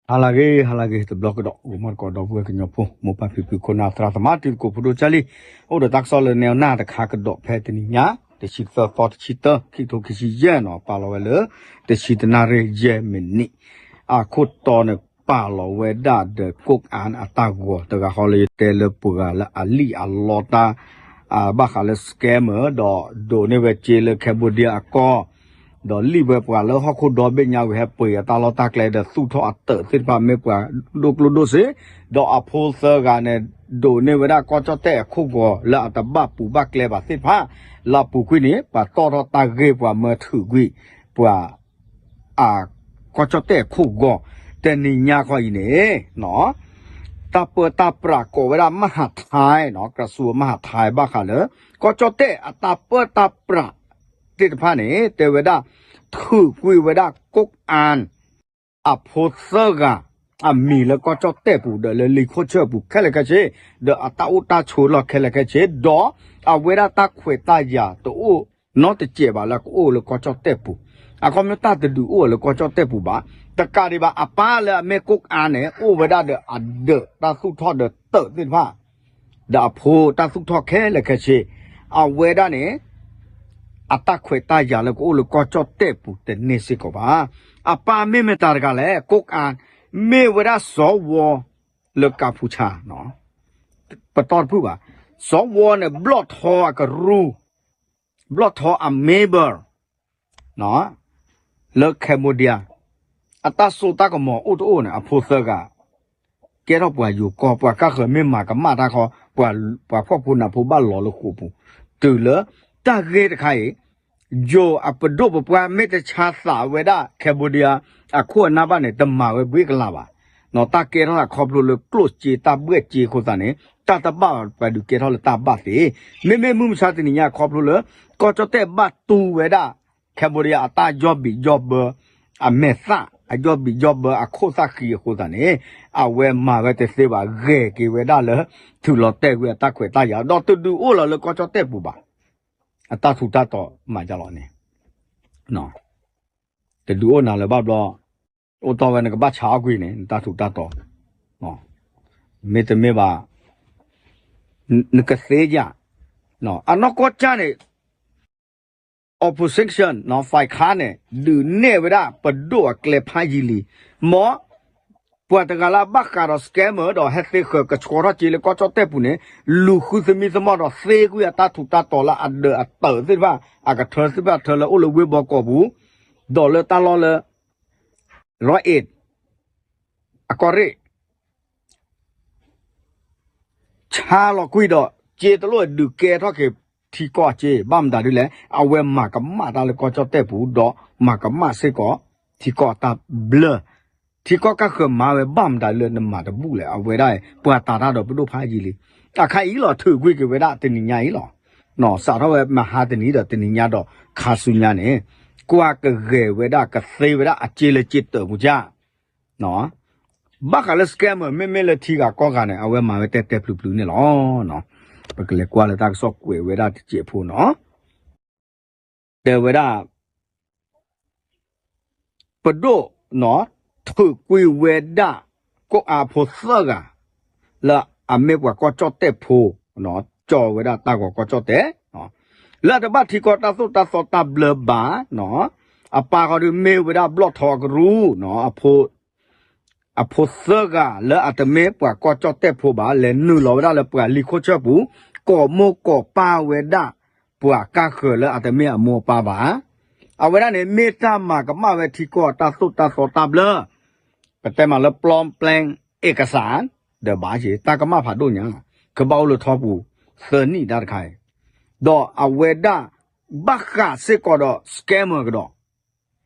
ဟါလၢအဂ့ၤ ဟါလၢအဂ့ၤ တဘျီကဒီး ဂီၤမီၢ်တကိး ဒီပုၢ်ဝဲၢ်ကညီဖိ မိၢ်ပၢ်ဖံဖု ခိၣ်နၢ်သရၣ်သမါ တံၤသကိးဖိဒိၣ်ကၢ်လံ, အိၣ်ဒီးတၢ်ကစီၣ်လၢနဲဝ်နၢ်တခါကဒီးဖဲတနံၤညါ တဆံသၢသီ တဆံတၢ ခံကထိခံဆံယဲၢ်နီၤ, ပာ်လီၤဝဲလၢ တဆံတနၣ်ရံၣ်ယဲၢ်မံးနံး, အခိၣ်တီန့ၣ် ပာ်လီၤဝဲဒၣ်ဒီး ကိးအၣ်အတၢ်ဂီၤ တဂၤဃီလၢယတဲလၢပှၤဂၤလၢ အလံၣ်အလီတၢ် ဘၣ်ဃးလၢ scammer ဒီးဒိးန့ၢ်ဝဲစ့လၢ Cambodia အကီၢ် ဒီးလံၣ်ဝဲပှၤလၢဟီၣ်ခိၣ်ဒီဘ့ၣ်ညါဝံၤ ဟဲပှ့ၤအတၢ်လီၢ်တၢ်ကျဲ ဒီးသူၣ်ထီၣ်အတၢးသ့ၣ်တဖၣ် မ့ၢ်ပှၤဒိၣ်ကျိၣ်ဒိၣ်စ့, ဒီးအဖိသၢဂၤန့ၣ် ဒိးန့ၢ်ဝဲဒၣ်ကီၢ်ကၠီၣ်တဲၣ်အခိၣ်ဂီၤလၢအတဘၣ်ပူၤဘၣ်ကျဲဘၣ်သ့ၣ်တဖၣ်, လၢအပူၤကွံာ်န့ၣ် ပှၤတီၣ်ထီၣ်တၢ်ဂ့ၢ် ပှၤမၢထုးကွံာ် ပှၤ အ ကီၢ်ကၠီၣ်တဲၣ်အခိၣ်ဂီၤ, တနံၤညါခီအံၤန့ၣ် တၢ်ပၢတၢ်ပြးကိးဝဲဒၣ် မဟးထဲနီၤ, ကရၢၡူဝ်မဟးထဲ ဘၣ်ဃးလၢ ကီၢ်ကၠီၣ်တဲၣ်အတၢ်ပၢတၢ်ပြးသ့ၣ်တဖၣ်န့ၣ် တဲဝဲဒၣ် ထုးကွံာ်ဝဲဒၣ် ကိးအၣ် အဖိသၢဂၤ အမံၤလၢကီၢ်ကၠီၣ်တဲၣ်ပူၤ ဒီးလၢလံာ်ခိၣ်ဆၢၣ်ပူၤခဲလၢာ်ခဲဆ့, ဒီးအတၢ်အိၣ်တၢ်ဆိးလီၢ်ခဲလၢာ်ခဲဆ့, ဒီးအဝဲဒၣ်တၢ်ခွဲးတၢ်ယာ်တအိၣ်နီတစဲးဘၣ်လၢကအိၣ်လၢကီၢ်ကၠီၣ်တဲၣ်ပူၤ, အခီပညီတၢ်တဒုးအိၣ်လၢကီၢ်ကၠီၣ်တဲၣ်ပူၤဘၣ်, တကးဒံးဘၣ် အပၢ်လၢအမ့ၢ်ကိးအၣ်န့ၣ် အိၣ်ဝဲဒၣ်ဒီးအဒၢးတၢ်သူၣ်ထီၣ်ဒီးတၢးသ့ၣ်တဖၣ် ဒီးအဖိတၢ်သူၣ်ထီၣ်ခဲလၢာ်ခဲဆ့, အဝဲဒၣ်န့ၣ် အတၢ်ခွဲးတၢ်ယာ်လၢကအိၣ်လၢကီၢ်ကၠီၣ်တဲၣ်ပူၤတန့ၢ်စ့ၢ်ကီးဘၣ်. အပၢ်မ့ၢ်မတၤတဂၤလဲၣ်, ကိးအၣ် မ့ၢ်ဝဲဒၣ်စီၤဝီ လၢကၣ်ဖူဆၣ် ပတီၢ်တဖုၣ်ဘၣ်, စီၤဝီန့ၣ် ဘျီၣ်ထီအကရူၢ် ဘျီၣ်ထီအ member လၢ Cambodia အတၢ်စိတၢ်ကမီၤအိၣ်တအိၣ်န့ၣ် အဖိသၢဂၤ ကဲထီၣ်ပှၤယိၤကီၢ်, ပှၤကၢ်ဃၢၤမ့ၢ်မၤကမၣ်တၢ်ခီ, ပှၤဖှီၣ်ဖိနးဖိဘၣ်လီၤလၢဃိာ်ပူၤ, တုၤလၢတၢ်ဂ့ၢ်တခါအံၤ ယိၤအပဒိၣ်ပပှၢ်မ့ၢ်တဆါသးဝဲဒၣ် Cambodia အခိၣ်အနၢ်ဘၣ်န့ၣ် တမၤဝဲဘှ့ကလးဘၣ်. တၢ်ကဲထီၣ်သးခီဖျိလၢကျိၣ်စ့တၢ်ဘှဲၣ်စ့အဃိသတးန့ၣ် တၢ်တဘၣ်ပှၤဒုးကဲထီၣ်လၢတၢ်ဘၣ်သ့, မ့မ့ၢ်မုၢ်မဆါတနံၤညါခီဖျိလၢ ကီၢ်ကၠီၣ်တဲၣ်ဘၣ်တူဝဲဒၣ် Cambodia အတၢ်ယီၢ်ဘံးယီၢ်ဘၢ အမဲာ်သၣ် အယီၢ်ဘံးယီၢ်ဘၢအခိၣ်သၣ်ဃံအဃိသတးန့ၣ် အဝဲမၤဝဲတသ့ဘၣ်, ဂဲၤက့ၤဝဲဒၣ်လၢ ထုးလီၤတဲာ်ကွံာ်အတၢ်ခွဲးတၢ်ယာ် ဒီးတဒုးအိၣ်လီၤလၢကီၢ်ကၠီၣ်တဲၣ်ပူၤဘၣ်. အတၢ်ထူးတၢ်တီၤမၤယါလီၤန့ၣ် တဒုးအိၣ်နၤလၢၤဘၣ်ဘျီ, အိၣ်တီၢ်ဝဲနကဘၣ်ဆါအီၣ်ကွံာ်န့ၣ် နတၢ်ထူးတၢ်တီၤ, မ့တမ့ၢ်ဘၣ် နကသ့ယၤ, အနီၢ်ကီၢ်ကၢ်န့ၣ် opposition ဖဲခါန့ၣ် ဒုးနဲၣ်ဝဲဒၣ်ပဒိၣ်အကျဲဖးယံာ်လံ, မ် ပှၤတဂၤလၢအဘၣ်ဃးဒီး scammer ဒီးဟဲသ့ဃၢၤကဆှီထီၣ်စ့လၢကီၢ်ကၠီၣ်တဲၣ်ပူၤန့ၣ် လူၤဃုသမံသမိးဒီးသ့ကွံာ်အတၢ်ထူးတၢ်တီၤလၢအဒၢးအတၢးသ့ၣ်တဖၣ် အကထၢသ့ၣ်တဖၣ်ထၢလၢအိၣ်လၢဝ့ၢ်ဘီကီးပူၤ, ဒီးလၢတၢ်လီၢ်လၢ ရီအ့း အကီၢ်ရ့ၣ် ဆါလီၤကွံာ်ဒီး စ့တလိၣ်ဒုးကဲထီၣ်က့ၤထံကီၢ်စ့ ဘၣ်မတၤဒ်လဲၣ် အဝဲမၤကမၣ်တၢ်လၢကီၢ်ကၠီၣ်တဲၣ်ပူၤ ဒီးမၤကမၣ်စ့ၢ်ကီး ထံကီၢ်အတၢ်ဘျၢ ထံကီၢ်ကၢ်ဃၢၤမၤဝဲဘၣ်မတၤဒ်လဲၣ် နမၤတဘူၣ်လဲၣ် အဝဲဒၣ် ပှၤတၤတၢ်ဒီးပဒိၣ်ဖးယံာ်လံ အခါအံၤလီၤ ထုးကွံာ်က့ၤဝဲဒၣ်တနံၤညါအံၤလီၤ. စးထီၣ်ဝဲမဟါတနံၤဒီးတနံၤညါဒီးခါဆူညါန့ၣ် ကွၢ်ကဂဲၤဝဲဒၣ်ကသ့ဝဲဒၣ်အစ့လၢစ့တၢးပူၤကၢ် ဘၣ်ဃးလၢ scammer မ့မ့ၢ်လၢထံဂၤကီၢ်ဂၤန့ၣ် အဝဲမၤဝဲတဲတဲပျုၤပျုၤန့ၣ်လီၤ. ပကလဲၤကွၢ်လၢတၢ်ကစီၣ်ကွဲးဝဲဒၣ်တစဲးဖိနီၤ တဲဝဲဒၣ် ပဒိၣ် ထုးကွံာ်ဝဲဒၣ် ကိးအၣ်ဖိသၢဂၤ လၢအမ့ၢ်ပှၤကီၢ်ကၠီၣ်တဲၣ်ဖိ ကၠီဝဲဒၣ်တၢ်ဂီၤကီၢ်ကၠီၣ်တဲၣ် လၢအတဘၣ်ထံကီၢ်တၢ်သိၣ်တၢ်သီတၢ်ဘျၢဘၣ် အပၢ်ဃီဒုးမ့ၢ်ဝဲဒၣ်ဘျီၣ်ထီအကရူၢ် အဖိသၢဂၤလၢအတမ့ၢ်ပှၤကီၢ်ကၠီၣ်တဲၣ်ဖိဘၣ် လဲၤနုာ်လီၤဝဲဒၣ်လၢပှၤလံာ်ခိၣ်ဆၢၣ်ပူၤ ကိးမိၢ်ကိးပၢ်ဝဲဒၣ် ပှၤကၢ်ဃၢၤလၢအတမ့ၢ်အမိၢ်အပၢ်ဘၣ်. အဝဲဒၣ်န့ၣ် မ့ၢ်တၢ်မၤကမၣ်ဝဲထံကီၢ်တၢ်သိၣ်တၢ်သီတၢ်ဘျၢ ပတဲမးလၢ ပျီပျဲအ့ကစၢ် ဒီးဘၣ်က့ၤ တၢ်ကမၣ်ဖးဒိၣ်ညါ ကဘၣ်အိၣ်လၢထီပူၤ သၢနံၣ်တၢ်တခါအံၤ ဒီးအဝဲဒၣ် ဘၣ်ဃးစ့ၢ်ကီးဒီး scammer ကဒီး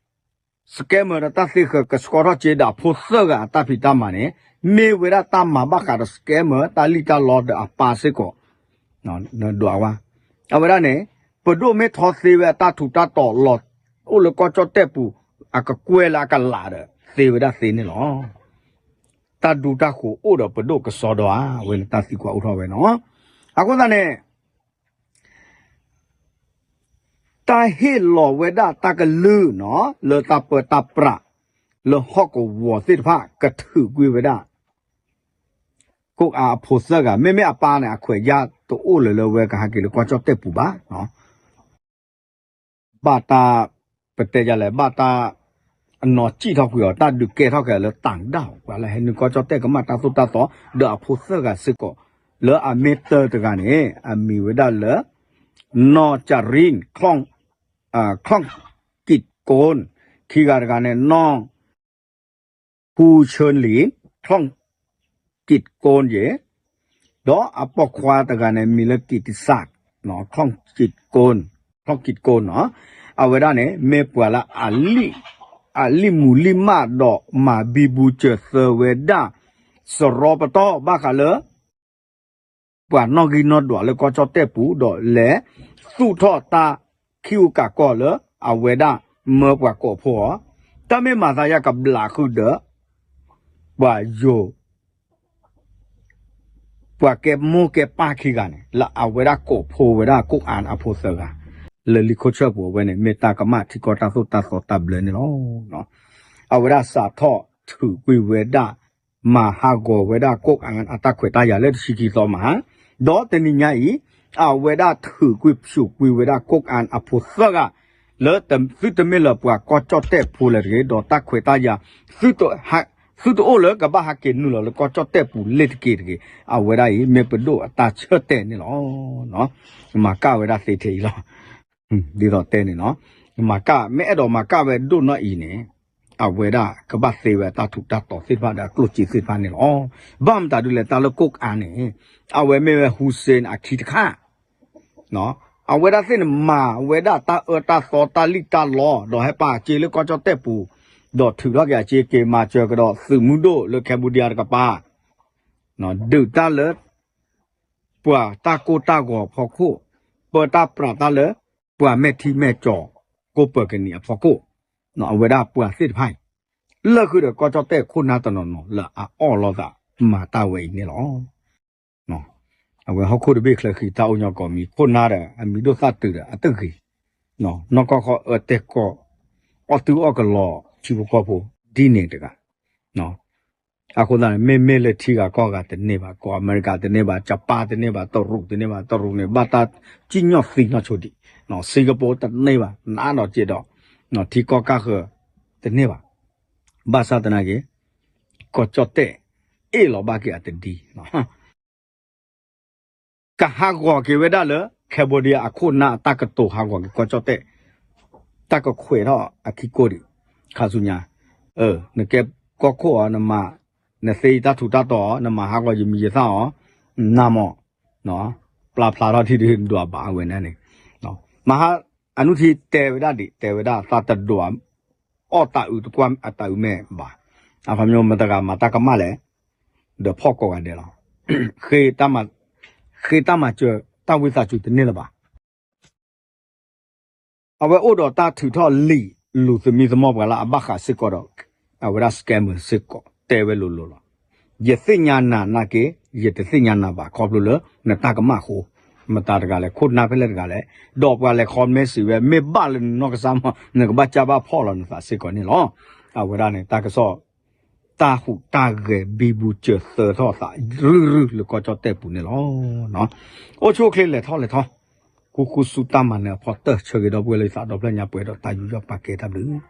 scammer ဒီးတၢ်သ့ဃၢၤကဆှီထီၣ်စ့ဒီးအဖိသၢဂၤအတၢ်ဖံးတၢ်မၤန့ၣ် မ့ၢ်ဝဲဒၣ်တၢ်မၤဘၣ်ဃးဒီး scammer တၢ်လံၣ်တၢ်လီဒီးအပၢ်စ့ၢ်ကီး ဒွးဝဲ အဝဲဒၣ်န့ၣ် ပဒိၣ်မ့ၢ်ထီသ့ဝဲအတၢ်ထူးတၢ်တီၤလီၤ အိၣ်လၢကီၢ်ကၠီၣ်တဲၣ်ပူၤ အကကွဲၢ်လၢအကလးဒီး သ့ဝဲဒၣ်သ့န့ၣ်လီၤ. တၢ်ဒူတၢ်ဃိၤအိၣ်ဒီးပဒိၣ်ကစီဒီဧါ အဝဲန့ၣ်တၢ်သံကွၢ်အိၣ်ထီၣ်ဝဲနီၤ. အဃိသတးန့ၣ် တၢ်ဟ့ၣ်လီၤဝဲဒၣ်တၢ်ကလုၢ်နီၤ လၢတၢ်ပၢတၢ်ပြး လၢဟီၣ်ကဝီၤသ့ၣ်တဖၣ် ကထုးကွံာ်ဝဲဒၣ် ကိးအါအဖိသၢဂၤ, မ့မ့ၢ်အပၢ်န့ၣ် အခွဲးယာ်တအိၣ်လၢၤလၢဝဲကဟဲက့ၤလၢကီၢ်ကၠီၣ်တဲၣ်ပူၤဘၣ်. ဘၣ်တၢ် ပတဲယလဲၣ် ဘၣ်တၢ် အနီၢ်စံၣ်ထီၣ်ကွံာ်အီၤ တၢ်ဒုးကဲထီၣ်က့ၤလၢတၢ်ဒၣ်အီၤ ပှၤလၢဟဲနုာ်ကီၢ်ကၠီၣ်တဲၣ်ကမၣ်တၢ်သိၣ်တၢ်သီ ဒီးအဖိသၢဂၤစ့ၢ်ကီး လၢအမ့ၢ်တၢတဂၤန့ၣ် အမံၤဝဲဒၣ်လၢ နီၢ်ကၠရံၣ် ခီၣ်ကံးကိၣ်, ခံဂၤတဂၤန့ၣ် နီၢ် ဟူဆၢလံ ခီၣ်ကံးကိၣ်ယဲၢ်, ဒီးအပိာ်ခွါတဂၤန့ၣ် မံၤလၢကံးတံစၢ် ခီၣ်ကံးကိၣ်, ခီၣ်ကံးကိၣ်နီၤ, အဝဲဒၣ်န့ၣ် မ့ၢ်ပှၤလၢအလံၣ် အလံၣ်မူၤလံၣ်မၢ်ဒီးမၤဘံဘူစၢၤသၢဝဲဒၣ် စရီပတီၢ်ဘၣ်ဃးလၢ ပှၤနီၣ်ဂံၢ်နီၣ်ဒွးလၢကီၢ်ကၠီၣ်တဲၣ်ပူၤ ဒီးလဲၤသူၣ်ထီၣ်တၢ်ခံဂုၤကးကီၢ်လၢအဝဲဒၣ်မၢပှၤကိးဖိအီၤ, တၢ်မ့ၢ်မၤသးယါကဘျးဃုာ်ဒီး ပှၤယိၤ ပှၤကဲမိၢ်ကဲပၢ်ခံဂၤန့ၣ် လၢအဝဲဒၣ်ကိးဖိဝဲဒၣ်ကိးအါအဖိသၢဂၤ လၢလံာ်ခိၣ်ဆၢၣ်ပူၤအဝဲန့ၣ် မ့ၢ်တၢ်ကမၣ်ထံကီၢ်တၢ်သိၣ်တၢ်သီတၢ်ဘျၢန့ၣ်လီၤ. အဝဲဒၣ်စးထီၣ်ထုးကွံာ်ဝဲဒၣ် မၤဟးဂီၤဝဲဒၣ်ကိးအါအတၢ်ခွဲးတၢ်ယာ်လၢတဆံခံသီမး, ဒီးတနံၤညါအံၤ အဝဲဒၣ်ထုးကွံာ်ဆူးကွံာ်ဝဲဒၣ်ကိးအါအဖိသၢဂၤ လၢသုတမ့ၢ်လၢပှၤကီၢ်ကၠီၣ်တဲၣ်ဖိလၢၤတဂ့ၤ ဒီးတၢ်ခွဲးတၢ်ယာ် သုတအိၣ်လၢကဘၣ်ဟးက့ၤနုာ်လီၤလၢကီၢ်ကၠီၣ်တဲၣ်ပူၤလ့ၤတက့ၢ်တဂ့ၤ, အဝဲဒၣ်အံၤ မ့ၢ်ပဒိၣ်အတၢ်ဆၢတဲာ်န့ၣ်လီၤ. မၤကၣ်ဝဲဒၣ်သ့ထဲအံၤလီၤ. ဒ်သိးတဲန့ၣ်လီၤ. မၤကၣ် မ့ၢ်အဲၣ်ဒိးမၤကၣ်ဝဲဒိၣ်နီၢ်အံၤန့ၣ် အဝဲဒၣ်ကဘၣ်သ့ဝဲတၢ်ထူးတၢ်တီၤသ့ၣ်တဖၣ်ဒီးအကျိၣ်စ့သ့ၣ်တဖၣ်န့ၣ်လီၤ. ဘၣ်မတၤဒုလဲၣ်တၢ်လၢကိးအါန့ၣ် အဝဲမ့ၢ်ဝဲ Hussein အခံတခါ အဝဲဒၣ်သ့ၣ်န့ၣ်မၤဝဲဒၣ်တၢ်အၢတၢ်သီတၢ်လံၣ်တၢ်လီ ဒီးဟဲပာ်စ့လၢကီၢ်ကၠီၣ်တဲၣ်ပူၤ, ဒီးထုးထီၣ်က့ၤအစ့က့ၤမၤစၢၤကဒီးသုးမုၢ်ဒိၣ်လၢ Cambodia တကပၤ, ဒုးတၢ်လၢ ပှၤတၢ်ကိၢ်တၢ်ဂီၤအဖီခိၣ်, ပၢတၢ်ပြးတၢ်လၢ ပှၤမဲာ်ထံမဲာ်ကၠီၤ ကိးပၢၤကနံၤအဖီခိၣ်, အဝဲဒၣ်ပှၤသ့ၣ်တဖၣ်အံၤ လၢာ်ဃုာ်ဒီးကီၢ်ကၠီၣ်တဲၣ်ခိၣ်နၢ်တနီၤနီၤလၢအအီၣ်လိာ်သးမၤတၢ်ဝဲအံၤန့ၣ်လီၤ. အဝဲဟီၣ်ခိၣ်တဘ့ၣ်ချၢဃံတၢ်အိၣ်ညီကိးမံၤ ခိၣ်နၢ်ဒီး အမံၤဒိၣ်သၣ်တုၤဒီးအတဂ့ၤ, နီၢ်ကီၢ်ခီအၢတဲာ်ကီၢ် အီၣ်သုအီၣ်ကလီၤထံဖိကီၢ်ဖိဒ်န့ၣ်တဂၤ, အဃိသတးန့ၣ် မ့မ့ၢ်လၢထံဂၤကီၢ်ဂၤတန့ၢ်ဘၣ်, ကီၢ်အမဲရကၤတန့ၢ်ဘၣ်, ကပၣ်တန့ၢ်ဘၣ်, တရူးတန့ၢ်ဘၣ်, တရူးန့ၣ် ဘၣ်တၢ်စံၣ်ညီၣ်သံညီၣ်ဆိဒံး, စ့ကပီတန့ၢ်ဘၣ်, နးဒီးက့ၤဒီး ထံကီၢ်ကၢ်ဃၢၤတန့ၢ်ဘၣ်, ဘၣ်ဆၣ်သနာ်က့ ကီၢ်ကၠီၣ်တဲၣ် အ့ၣ်လီၤဘၣ်က့ၤအတဒံ ကဟးဂီၤက့ၤဝဲဒၣ်လၢ Cambodia အခိၣ်နၢ်အတၢ်ကတိၤဟးဂီၤက့ၤကီၢ်ကၠီၣ်တဲၣ်, တၢ်ကခွဲးထီၣ်အခံကိၢ်ဒံး, ခါဆူညါ, နကဲကီၢ်ခိၣ်အီၤ, နသ့ယတၢ်ထူးတၢ်တီၤအီၤ, နမၤဟးဂီၤယမံၤယသၣ်အီၤ, နမီၢ်, ပျၢ်ဖျါထီၣ်ထံဒုးဒွးဘၣ်အဝဲန့ၣ်န့ၣ်, မဟါ အနုထံတဲဝဲဒၣ်ဒံး တဲဝဲဒၣ်သးတဒွး အီၣ်တၢ်အုးတကွၢ်အတၢ်အုးမဲာ်ဘၣ်, အခီပညီမတၤတဂၤမၤတၢ်ကမၣ်လဲၣ်, ဒီးဖီၣ်ကိးဂၤဒဲးလီၤ, ဃ့တၢ်မၤစၢၤတၢ်ဝံသးစူၤတန့ၢ်လၢၤဘၣ်. အဝဲအိၣ်ဒီးတၢ်ထုးထီၣ်လံာ်လူၤသမံသမိးပှၤလၢအဘၣ်ဃးစ့ၢ်ကီးဒီး အဝဲဒၣ် scammer စ့ၢ်ကီး တဲဝဲလိၤလိၤလီၤ. ယသ့ၣ်ညါနၤနာ်က့ ယတသ့ၣ်ညါနၤဘၣ် ခီဖျိလၢနတၢ်ကမၣ်အဃိ, မတၤတဂၤလဲၣ် ခိၣ်နၢ်ဖဲလဲၣ်တဂၤလဲၣ်, ဒီးပှၤလဲၤ comment စံးဝဲ မ့ၢ်ဘၣ်လၢနနီၢ်ကစၢ်မီၢ် နကဘၣ်ကၢ်ဘၣ်ဖီၣ်လီၤနသးစ့ၢ်ကီးန့ၣ်လီၤ. အဝဲဒၣ်န့ၣ် တၢ်ကစီၣ် တၢ်ဟူးတၢ်ဂဲၤဘံဘူစၢၤသၢထီၣ်သးရုၢ်ရုၢ်လၢကီၢ်ကၠီၣ်တဲၣ်ပူၤန့ၣ်လီၤ. အိၣ်ဆူၣ်အိၣ်ချ့လဲၤထီၣ်လဲၤထီ, ဃူဃူဆူတၢ်မၤနၢၤအဖီတၢၢ် ဆၢဂ့ၤဒီပုၢ်ဝဲၢ်လၢယသးဒီဖျၢၣ်ညါပှဲၤဒီးတၢ်ယူးယီၣ်ပာ်ကဲတၢ်ဘျုး